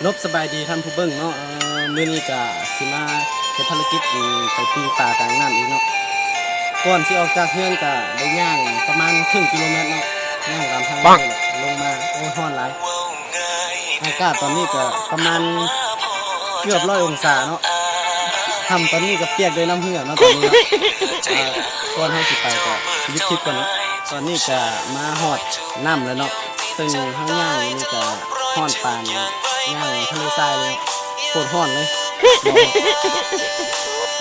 ລົບສະບາຍດີທ່ານຜູ້ເບິ່ງເນາະ, ເອີ ມື້ນີ້ກະຊິມາເຮັດພາລະກິດ ອືມ ໄປປີ້ງປາກາງນ້ຳອີກເນາະ. ກ່ອນຊິອອກຈາກເຮືອນກະໄດ້ຍ່າງປະມານເຄິ່ງກິໂລແມັດເນາະ, ຍ່າງຕາມທາງນີ້ແຫຼະ ລົງມາ. ໂອ້ຍ ຮ້ອນຫຼາຍ. ອາກາດຕອນນີ້ກະປະມານເກືອບຮ້ອຍອົງສາເນາະ. ຫ້ຳຕອນນີ້ກະປຽກດ້ວຍນ້ຳເຫື່ອເນາະຕອນນີ້ເນາະ. ອາ ກ່ອນເຮົາຊິໄປກະຢຸດຄລິບກ່ອນເນາະ. ຕອນນີ້ກະມາຮອດນ້ຳແລ້ວເນາະ. ເຊິ່ງເຮົາຍ່າງຢູ່ນີ້ກະຮ້ອນປານຍ່າງທະເລຊາຍເລີຍເນາະ, ໂຄດຮ້ອນເລີຍ.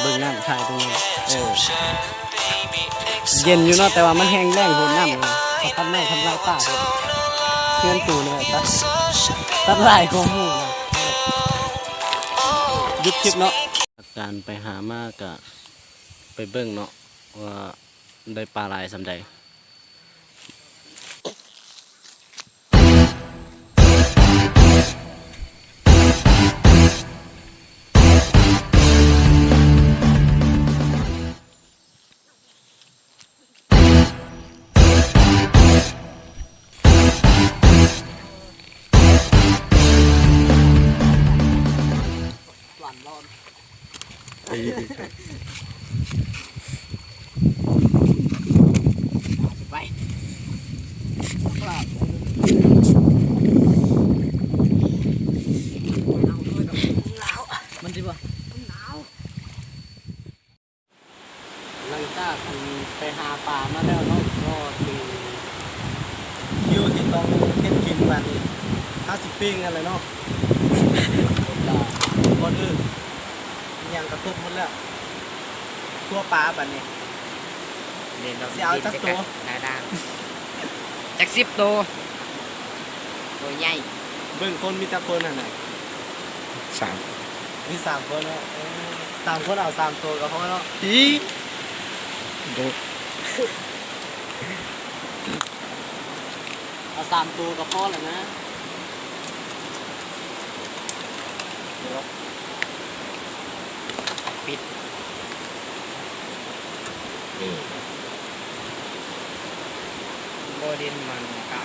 ເບິ່ງນ້ຳຖ່າຍຕົງນັ້ນ ເອີ ເຢັນຢູ່ເນາະ, ແຕ່ວ່າມັນແຮງແລ້ງໂພດນ້ຳ ເຂົາຕັດໄມ້ທຳລາຍປ່າເບິດ. ເຮືອນປູນີ້ຕັດ ຕັດຫຼາຍກວ່າໝູ່ນະ. ຢຸດຄລິບເນາະ. ການໄປຫາມາກະໄປເບິ່ງເນາະ ວ່າໄດ້ປາຫຼາຍສ່ຳໃດ. ມັນຊິບໍ່ ມັນໜາວ. ຫຼັງຈາກ ອັນ ໄປຫາປາມາແລ້ວເນາະ ກໍເປັນຄິວທີ່ຕ້ອງເຮັດກິນບາດນີ້. ເຮົາຊິປີ້ງຫັ້ນແຫຼະເນາະ. ແລ້ວກໍ ກ່ອນອື່ນ ອີ່ຫຍັງກໍຄົບໝົດແລ້ວ. ຄົວປາບາດນີ້ ແມ່ນບໍ່? ຊິເອົາຈັກໂຕ? ດາດາ ຈັກສິບໂຕ. ໂຕໃຫຍ່. ເບິ່ງຄົນມີຈັກຄົນຫັ້ນນະ? ສາມ. ມີສາມຄົນເນາະ. ເອີ ສາມຄົນເອົາສາມໂຕກໍພໍເນາະ. ອີ ໂດ ເອົາສາມໂຕກໍພໍແລ້ວນະ. ປິດ ນີ້ ບໍ່ເດັ່ນມັນກະ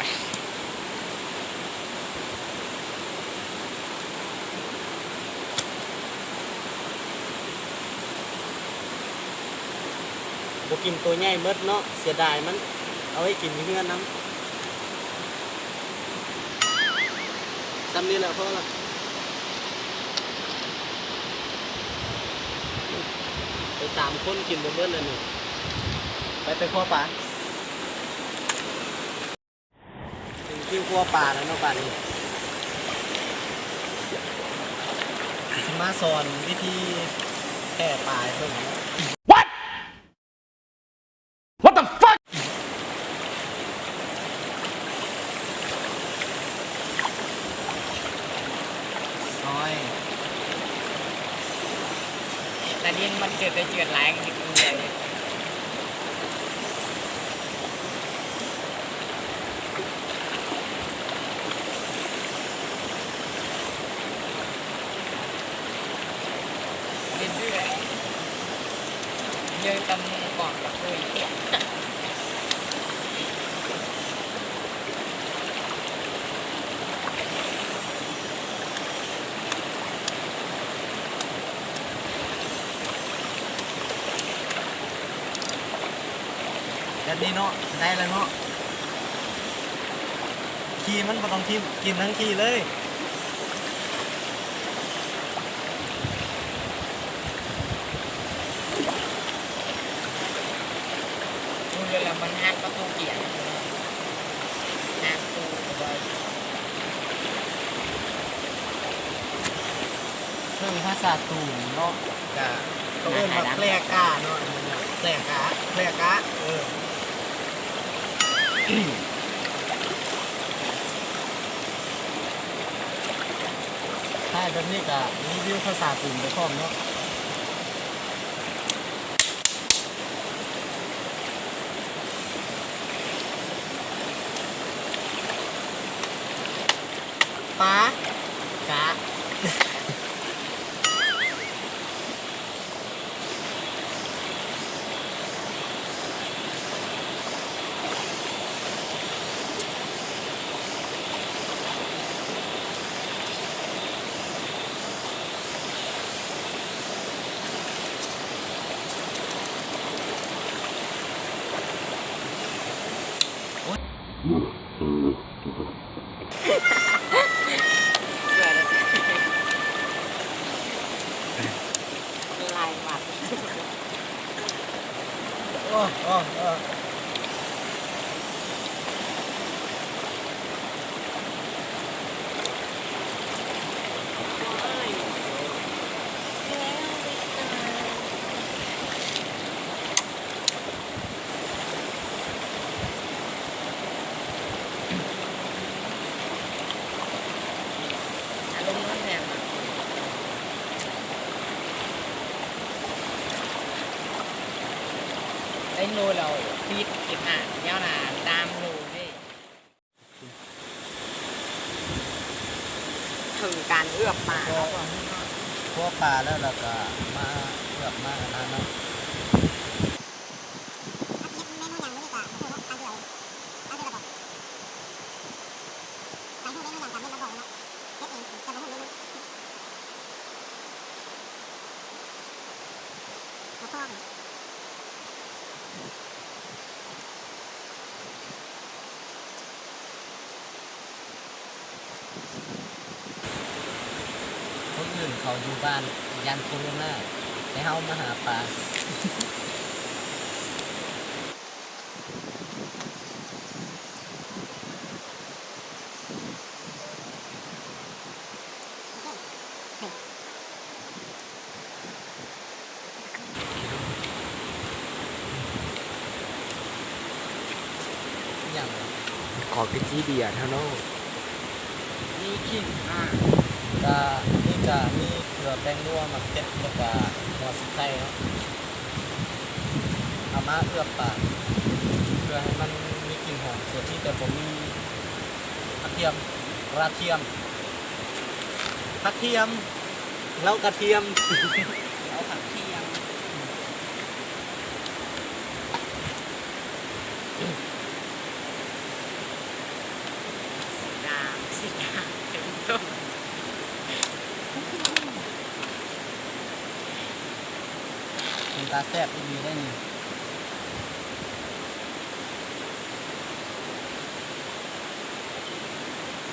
ບໍ່ກິນໂຕໃຫຍ່ໝົດເນາະ, ເສຍດາຍມັນ, ເອົາໄວ້ກິນຢູ່ເຮືອນນຳ. ສ່ຳນີ້ແຫຼະ ພໍລະ. ໄປສາມຄົນກິນບໍ່ໝົດແລ້ວນີ້. ໄປ ໄປຄົວປາ. ເປັນຄິວຄົວປາແລ້ວເນາະບາດນີ້. ຊິມາສອນວິທີແຜ່ປາໃຫ້ເບິ່ງເນາະ. What? What the fuck? ຊອຍ ຕາດິນມັນເຈີດໄປເຈີດຫຼາຍ ມັນຊິກຸ້ງໃຫຍ່ເດ້. ເຮັດເລື້ອຍ ເລີຍຕຳໝູ່ກ່ອນກັບໂອ້ຍ. ແບບນີ້ເນາະ ໄດ້ແລ້ວເນາະ. ຂີ້ມັນບໍ່ຕ້ອງຖິ້ມ ກິນທັງຂີ້ເລີຍ. ເວລາມັນຫັກປະຕູກຽງ ຫັກປະຕູກະໄດ້. ເຊິ່ງພາສາຕູນເນາະ ກະ ເຂົາເອີ້ນວ່າແປກາເນາະ ແປກາ ແປກາ ເອີ. ຖ້າແບບນີ້ກະຣີວິວພາສາຕູນໄປພ້ອມເນາະ. ປາ ກາ. ໂລແລ້ວ ປິດເກັບຫາຍາວນານສາມໂລເດ້. ເຖິງການເອືອບປາແລ້ວ ຄົວປາແລ້ວ ແລ້ວກໍມາເອືອບ ມາອັນນັ້ນເນາະ. ຄົນອື່ນເຂົາຢູ່ບ້ານຢ້ານໂຄໂຣນາ ແຕ່ເຮົາມາຫາປາ. ຫຍັງວະ? ຂໍກິນຊີເບຍເທົ່ານັ້ນ. ມີຂີງ ອ່າ ກະ ນີ້ກະມີເກືອ ແປ້ງນົວ ໝາກເຜັດ ແລ້ວກະຫົວສີໄຄເນາະ. ເອົາມາເອືອບປາ ເພື່ອໃຫ້ມັນມີກິ່ນຫອມ ສ່ວນທີ່ແຕ່ບໍ່ມີ ກະທຽມ ກະທຽມ ກະທຽມ ເຫຼົ້າກະທຽມ ເຫຼົ້າກະທຽມ. ສີດາ ສີດາ ເຕັມຕົ້ນ. ເປັນຕາແຊບອີ່ຫຼີເດ້ນີ້.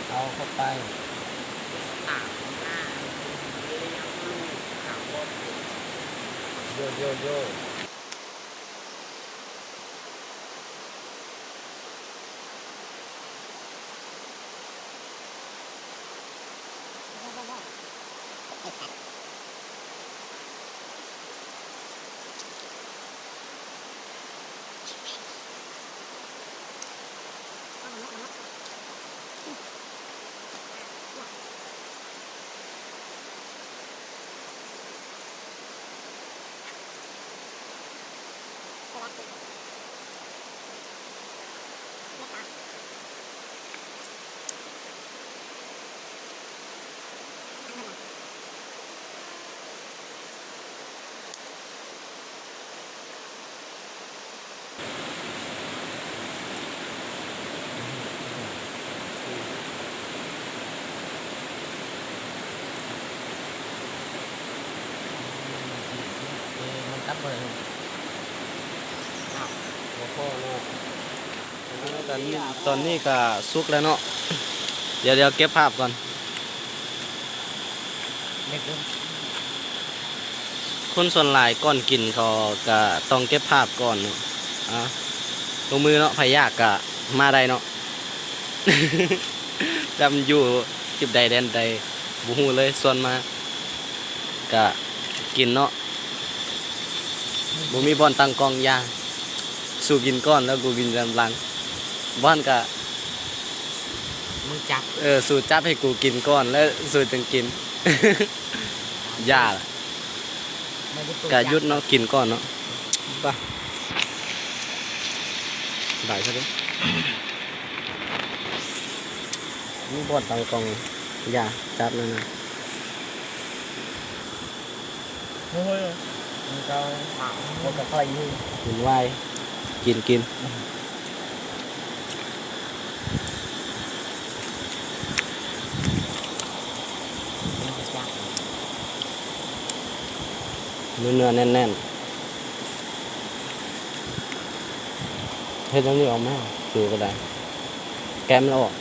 ເອົາເຂົ້າໄປ. ສາວໜ້າລຸງລ້ຽງລູກຫາບໍ່ເປັນ. ໂຢ ໂຢ ໂຢ. ມັນກັດບໍ່ໄດ້. ອ້າວ ບໍ່ພໍເນາະ. ຕອນນີ້ ຕອນນີ້ກະສຸກແລ້ວເນາະ. ດຽວ ດຽວເກັບພາບກ່ອນ. ຄົນສ່ວນຫຼາຍກ່ອນກິນເຂົາກະຕ້ອງເກັບພາບກ່ອນເນາະ. ອ່າ ລົງມືເນາະ ໃຜຢາກກະມາໄດ້ເນາະ. ຈຳຢູ່ຈຸດໃດແດນໃດ ບໍ່ຮູ້ເລີຍ ສ່ວນມາກະກິນເນາະ. ບໍ່ມີບ່ອນຕັ້ງກ້ອງ ຢ່າ ສູ່ກິນກ່ອນແລ້ວກູກິນຕາມຫຼັງ. ບໍ່ຫັ້ນກະ ມຶງຈັບ ເອີ ສູ່ຈັບໃຫ້ກູກິນກ່ອນແລ້ວສູ່ຈຶ່ງກິນ. ຢ່າ ກະຢຸດເນາະ ກິນກ່ອນເນາະ. ໄປ ສະບາຍຊະເດ້. ມີບ່ອນຕັ້ງກ້ອງ ຢ່າຈັບນັ້ນນະ. ໂອ້ຍ ມັນກໍ ມັນກໍຄ່ອຍຢູ່ ວຸ່ນວາຍ ກິນ ກິນ ເນື້ອໆ ແໜ້ນໆ. ເຮັດແນວນີ້ອອກມາ ຊິວກໍໄດ້ ແກະມັນອອກ.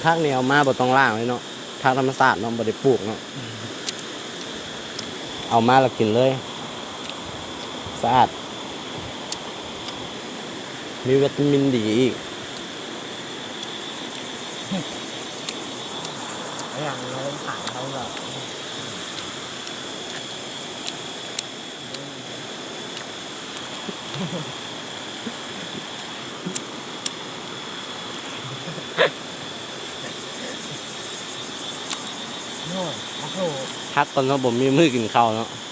ຜັກນີ້ເອົາມາບໍ່ຕ້ອງລ້າງເລີຍເນາະ ຜັກທຳມະຊາດເນາະ ບໍ່ໄດ້ປູກເນາະ. ເອົາມາແລ້ວກິນເລີຍ ສະອາດ ມີວິຕາມິນດີອີກ. ພັກກ່ອນເນາະ ບໍ່ມີມື້ກິນເຂົ້າເນາະ.